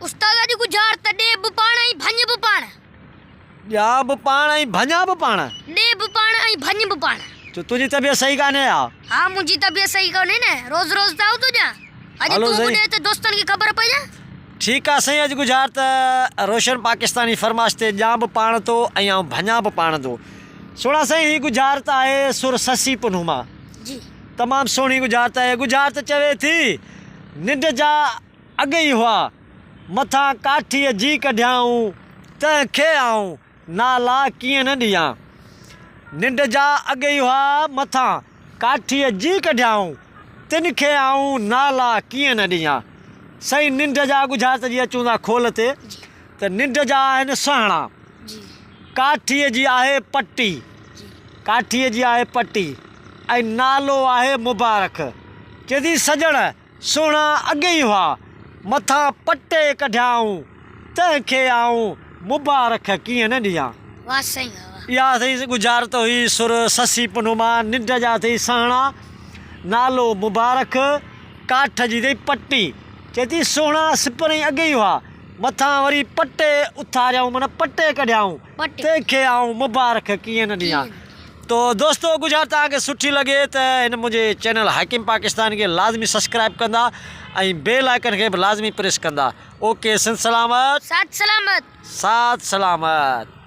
استاد اڄ ڳجهار ته ڏي به پاڻ ۽ ڀڃ به پاڻ. ڏيان به پاڻ ۽ ڀڃان به پاڻ. ڏي به پاڻ ۽ ڀڃ به پاڻ. ڇو تنهنجي طبيعت صحيح ڪانهي ها؟ ها منهنجي طبيعت صحيح ڪونهي نه روز روز ته آئون ٿو ڏيان اڄ هلو تون به سائين. ڏي ته دوستن کي خبر پئي نه. ٺيڪ آ سائين اڄ ڳجهار ته روشن پاڪستاني فرمائش تي ڏيان به پاڻ ٿو ۽ آئون ڀڃان به پاڻ ٿو. سهڻا سائين هي ڳجهار ته آهي سر سسي پنهون مان. جي. تمام سهڻي ڳجهار ته آهي ڳجهار ته چوي ٿي ننڊ جا اڳ ئي هئا مٿان ڪاٺيء جي ڪڍيائون تنهن کي آئون نالا ڪيئن نه ڏيان. ننڊ جا اڳ ئي هئا مٿان ڪاٺيء جي ڪڍيائون تن کي آئون نالا ڪيئن نه ڏيان. سائين ننڊ جا ڳجهارت جي اچون ٿا کول تي ته ننڊ جا آهن سهڻا. ڪاٺيء جي آهي پٽي، ڪاٺيء جي آهي پٽي ۽ نالو آهي مبارڪ. چئي ٿي سڄڻ سهڻا اڳي ئي هئا، مٿان پٽي ڪڍيائون، تنهن کي آئون مبارڪ ڪيئن نه ڏيان. واه سائين واه واه. اها اٿئي ڳجهارت هئي سر سسي پنهون مان، ننڊ جا اٿئي سهڻا، نالو مبارڪ، ڪاٺ جي اٿئي پٽي. چئي ٿي سهڻا سپرين اڳي ئي هئا، مٿان وري پٽي اٿاريائون معنيٰ پٽي ڪڍيائون، تنهن کي آئون مبارڪ ڪيئن نه ڏيان. تو دوستو ڳجهار توهان کي سٺي لڳي ته هن منهنجي چينل حاڪم پاڪستان کي لازمي سسڪرائب ڪندا ۽ بيل آئيڪن کي به لازمي پريس ڪندا. اوڪي سنڌ سلامت. ساٿ سلامت. ساٿ سلامت.